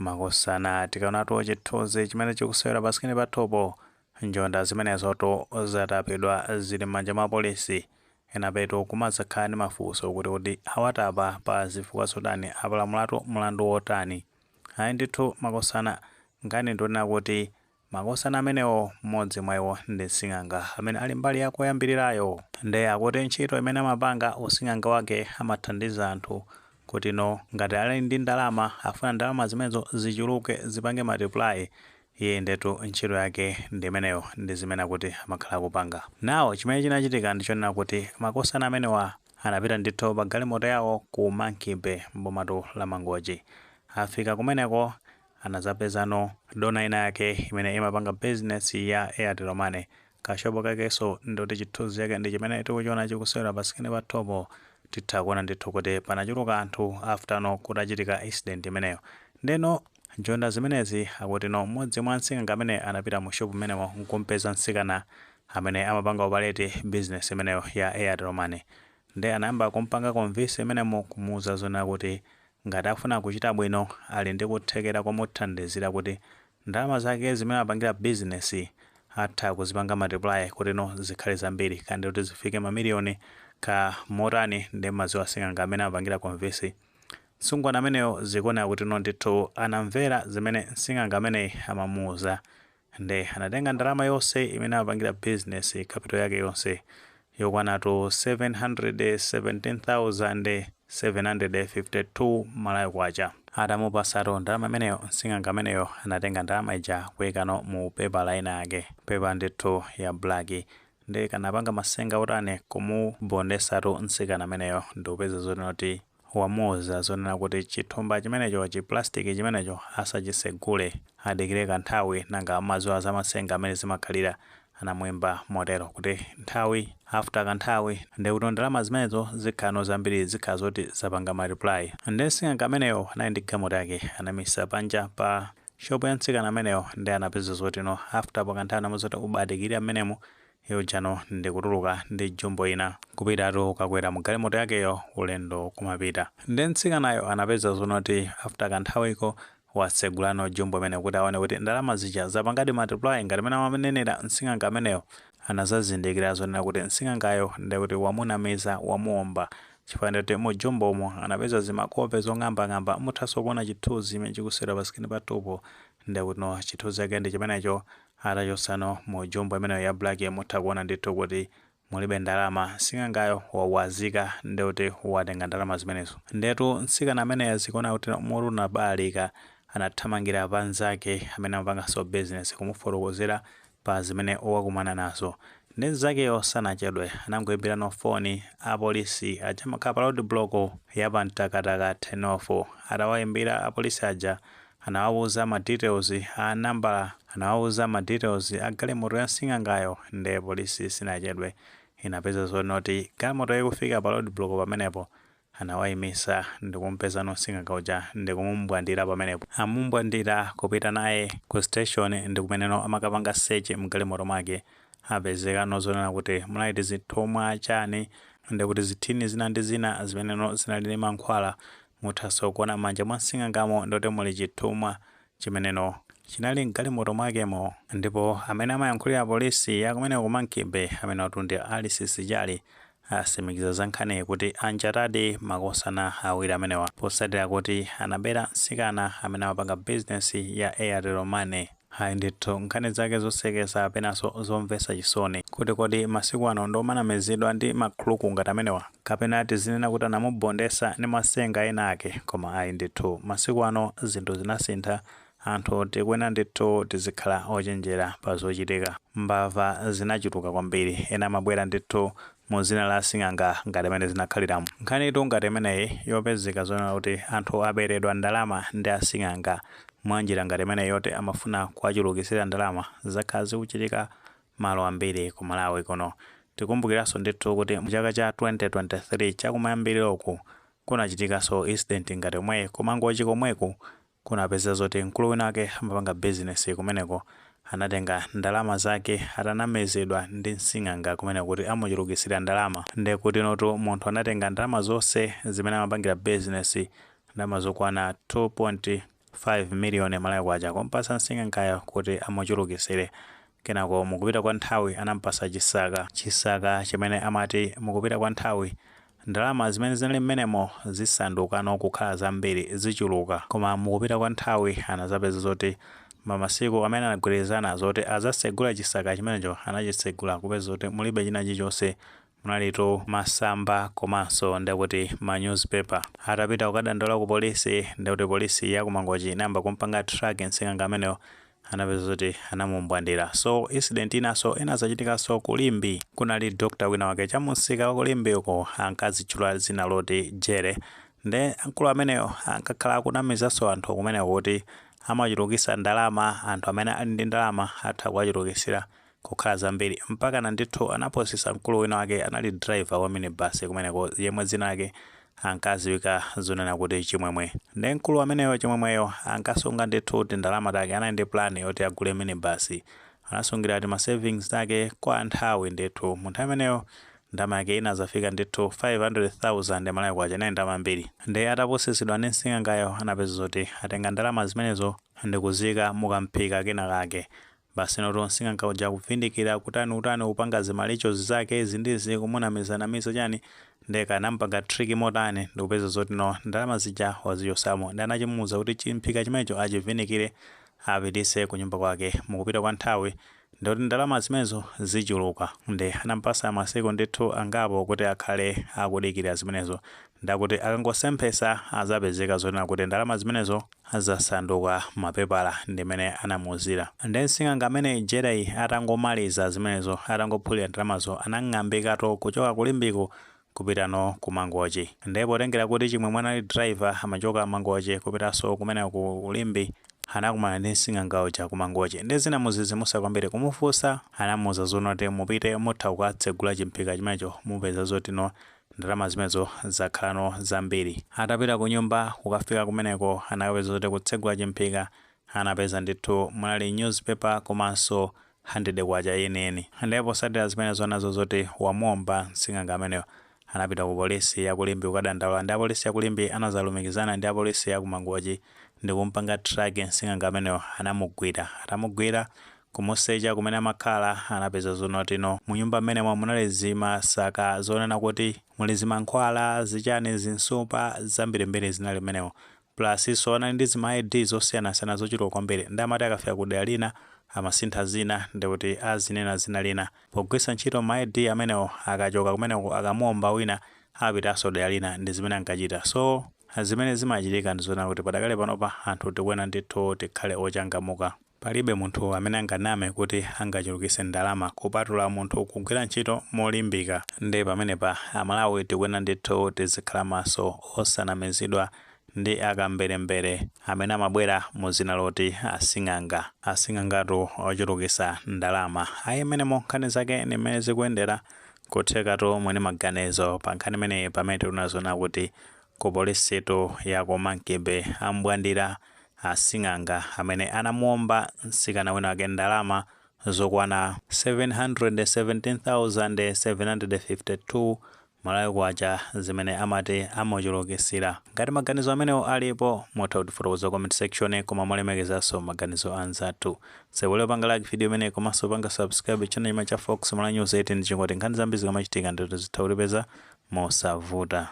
Makosana, tikaonatu chithunzi chimene chikusewera pa screen pathupo, njonda zimenezoto zatapidwa, zili m'manja mwa polisi. Enapetu kumadzakhala ndi mafunso kuti awatapa pa zifukwa zotani, apalamulatu mlandu wotani? Ayi ndithu makosana, nkhani ndionena kuti makosana amenewo, mmodzi mwa iwo ndi msing'anga amene ali mbali yakoyambirirayo. Nde akuti ntchito imene amapanga, using'anga wake, amathandiza anthu kuti no ngati ali ndi ndalama, afuna ndalama zimenezo zichuluke, zipange multiply. Iye ndetu ntchito yake ndi imeneyo, ndi zimene akuti amakhala kupanga nawo. Chimene chinachitika ndichonena kuti makosana amenewa anapita ndithu pa galimoto yawo ku Monkey Bay, mbomatu la Mangochi. Afika kumeneko, anazapezano dona ina yake imene imapanga business ya Airtel Money. Kashopo kakenso ndoti chithunzi chake ndi chimene tikuchiona chikusewera pa screen pathupo. Titha kuona ndithu kuti panachuluka anthu after no kutachitika incident imeneyo. Ndeno njonda zimenezi akuti no mmodzi mwa msing'anga amene anapita mu shop imenemo nkumpeza mtsikana amene amapanga operate business imeneyo ya Airtel Money. Nde anayamba kumpanga convince imenemo, kumuuza zona kuti ngati afuna kuchita bwino, ali ndi kuthekera komuthandizira kuti ndalama zake zimene amapangira business atha kuzipanga multiply kuti no zikhale zambiri, kandi kuti zifike mamiliyoni ka motani. Ndi maziwa asing'anga amene amapangira convince msungwana ameneyo, zikuoneka kuti no ndithu anamvera zimene msing'anga ameneyi amamuuza. Nde anatenga ndalama yonse imene amapangira business, capital yake yonse yokwanatu 717,752 Malawi kwacha. Atamupasatu ndalama imeneyo, msing'anga ameneyo anatenga ndalama ija kuyikano mu pepa la ina yake, pepa ndithu ya black. Ndi kanapanga masenga otani kumubondesatu mtsikana ameneyo, ndikupeza zonena kuti wamuwuza zonena kuti chithumba chimenecho, chi plastic chimenecho, asachisegule, adikire kanthawi. Nanga amadziwa za masenga amene zimakhalira. Anamwimba motero kuti nthawi after kanthawi, ndikuti ndalama zimenezo zikhala zambiri, zikhala zoti zapanga multiply. Ndi msing'anga ameneyo anali ndi galimoto yake, anamisa panja pa shopu ya mtsikana ameneyo. Ndi anapeza zoti no after pakanthawi, anamuzoti ubadikire amenemo iwo jano, ndikutuluka ndi jumbo ina kupitatu, kakwera mu galimoto yakeyo, ulendo kumapita. Ndi mtsikanayo anapeza zonoti after kanthawiko watsegulano jumbo imene kuti aone kuti ndalama zija zapangadi multiply ngati mene amanenera msing'anga ameneyo. Anazazindikira zonena kuti msing'angayo ndikuti wamunamiza, wamuomba, chifukwa ndikuti mu jumbomo anapeza zimakope zong'ambang'amba. Muthanso kuona chithunzi chimene chikusewera pa screen pathupo. Ndikuti no chithunzi chake ndi chimenecho, atachosano mu jumbo imeneyo ya black. Mutha kuona ndithu kuti mulibe ndalama, msing'angayo wawazika, ndikuti watenga ndalama zimenezo. Ndetu mtsikana ameneyo zikuona kuti mutu unabalika. Anathamangira panzake amene amapanganso business kumufotokozera pa zimene wakumana nazo. Ndi nzakeyo sanachedwe, anangoyimbirano foni apolisi aja amakhala pa road block ya pa Mtakataka turn-off. Atawayimbira apolisi aja, anawawuza ma details a nambala, anawawuza ma details a galimoto ya msing'angayo. Ndi polisi sinachedwe, inapeza zonoti galimoto ikufika pa road block pamenepo, anawayimisa ndikumpezano msing'anga uja ndikumumbwandira pamenepo. Amumbwandira kupita naye ku station, ndikumeneno amakapanga search mgalimoto mwake, apezekano zonena kuti munali zithumwa chani, ndikuti zithini zina ndi zina zimeneno zinali ndi mankhwala. Muthanso kuona m'manja mwa msing'angamo ndoti muli chithumwa chimeneno chinali mgalimoto mwakemo. Ndipo amene amayankhulira polisi yakumeneko ku Monkey Bay, amene watu ndi Alice Sijali, asimikiza za nkhaniyi kuti anjatadi makosana awiri amenewa posatira kuti anabera mtsikana amene amapanga bizinesi ya Airtel Money. Ayi ndithu, nkhani zake zosekesa penanso zomvetsa chisoni, kuti kodi masiku ano ndomanamizidwa ndi makhuluku ngati amenewa, kapena tizinena kuti anamubondesa ndi masenga ena ake? Koma ayi ndithu, masiku ano zinthu zinasintha. Anthu tikuyenera ndithu tizikhala ochenjera pa zochitika. Mbava zinachuluka kwambiri, ena amabwera ndithu mu zina la sing'anga ngati amene zinakhaliramo. Nkhanitu ngati imeneyi yopezeka zonena kuti anthu aberedwa ndalama ndi asing'anga mwanjira ngati imeneyi yoti amafuna kuwachulukitsira ndalama, zakhala zikuchitika malo ambiri ku Malawi kuno. Tikumbukiranso ndithu kuti mu chaka cha 2023 chakumayambiriroku kunachitikanso incident ngati omweyi kumangochi komweku. Kunapeza zoti mkulu wina wake amapanga bizinesi kumeneko, anatenga ndalama zake atanamizidwa ndi msing'anga kumene kuti amuchulukitsira ndalama. Ndiye kuti notu munthu anatenga ndalama zonse zimene amapangira bizinesi, ndalama zokwana 2. 5 miliyoni Malawi kwacha kumpasa msing'angayo kuti amuchulukisire. Kenako mukupita kwa nthawi anampasa chisaka, chisaka chimene amati mukupita kwa nthawi ndalama zimene zinali mmenemo zisandukano kukhala zambiri, zichuluka. Koma mukupita kwa nthawi anazapeza zoti mamasiku amene anagwirizana zoti azasegula chisaka chimenecho, anachisegula kupeza zoti mulibe china chilichonse, munalitu masamba komanso ndekuti ma newspaper. Atapita kukadandaula ku polisi, ndekuti polisi ya kumangochi inayamba kumpanga track msing'anga ameneyo, anapeza zoti anamumbwandira. So incident inaso inazachitikanso kulimbi. Kunali doctor wina wake chamusika wa kulimbi uko, ankazitchula zina loti Jere. Nde mkulu ameneyo ankakhala akunamizanso anthu kumeneko kuti amachulukisa ndalama, anthu amene ali ndi ndalama atha kuwachulukisira kukhala zambiri. Mpaka na ndithu anaposisa mkulu wina wake, anali driver wa minibus kumeneko, yemwe dzina lake ankaziwika zonena kuti Chimwemwe. Ndi mkulu ameneyo Chimwemweyo ankasunga ndithu ti ndalama take, anali ndi plan yoti agule minibus. Anasungira ti ma savings take kwa nthawi ndithu. Mu nthawi imeneyo ndalama yake inazafika ndithu 500,000 Malawi kwacha, inali ndalama mbiri. Ndi atapusisidwa ndi msing'angayo, anapeza zoti atenga ndalama zimenezo ndikuzika mukamphika kena kake. Basi noto msing'anga uja kuvindikira, kutani utani, kupanga zimalicho zake izi ndizi, kumunamizanamiza chani, ndeka anampanga trick motani, ndikupeza zoti no, ndalama zija wazichosamo. Ndi anachimuwuza kuti chimphika chimenecho achivindikire, apitise kunyumba kwake, mukupita kwa nthawi ndikuti ndalama zimenezo zichuluka. Ndi anampasa masiku ndithu angapo kuti akhale akudikira zimenezo, ndakuti akangosemphesa azapezeka zonena kuti ndalama zimenezo zasanduka mapepala, ndimene anamuuzira. Ndi msing'anga amene Jereyi atangomaliza zimenezo, atangophulira ndalamazo, anang'ambikatu kuchoka kulimbiko kupitano ku Mangochi. Ndipo potengera kuti Chimwemwe anali driver, amachoka Mangochi kupitanso kumene ku Limbi, anakumana ndi msing'anga uja ku Mangochi. Ndi zinamuzizimusa kwambiri. Kumufunsa, anamuuza zonoti mupite, mutha kukatsegula chimphika chimenecho, mupeza zoti no, ndalama zimenezo zakhalano zambiri. Atapita ku nyumba, kukafika kumeneko anakapeza zoti kutsegula chimphika anapeza ndithu munali newspaper komanso 100 kwacha yeniyeni. Ndipo posatira zimenezo nazo zoti wamuomba msing'anga ameneyo, anapita ku polisi yakulimbi kukadandaula. Ndi apolisi yakulimbi anazalumikizana ndi apolisi yakumangochi ndi kumpanga track msing'anga ameneyo, anamugwira. Atamugwira, kumusecha kumene amakhala, anapeza zonotino mu nyumba mmenemo munali zimasaka zonena kuti muli zimankhwala, zichani, zinsupa zambirimbiri zinali mmenemo, plus so anali ndi zima ID zosiyanasiyana zochuluka kwambiri. Ndi amati akafika ku dera lina amasintha zina, ndikuti azinena zina lina pogwiritsa ntchito ma ID amenewo. Akachoka kumeneko, akamuomba wina, apitanso dera lina. Ndi zimene ankachita. So zimene zimachitika ndizona kuti padakale panopa anthu tikuyenera ndithu tikhale ochangamuka. Palibe munthu amene anganame kuti angachulukitse ndalama kupatula munthu kugwira ntchito molimbika. Ndi pamenepa Amalawi tikuyenera ndithu tizikhala maso, osanamizidwa ndi akamberembere amene amabwera mu zina loti asing'anga, asing'angatu ochulukitsa ndalama. Ayi, mmenemo nkhani zake ni mmene zikuyendera. Kuthekatu mwene maganizo pa nkhani imeneyi, pamene tikunazona kuti ku polisitu ya ku Monkey Bay ambwandira asing'anga amene anamuomba mtsikana wina wake ndalama zokwana 717,752 Malawi kwacha zimene amati amuchulukitsira. Ngati maganizo amenewo alipo, mutha kutifotokoza comment section, koma molemekezanso maganizo anzathu. Sewole panga like video imeneyi komanso panga subscribe channel chima cha Fox Malawi News 18, chingoti nkhani zambiri zikamachitika ndithu zitha kutipeza mosavuta.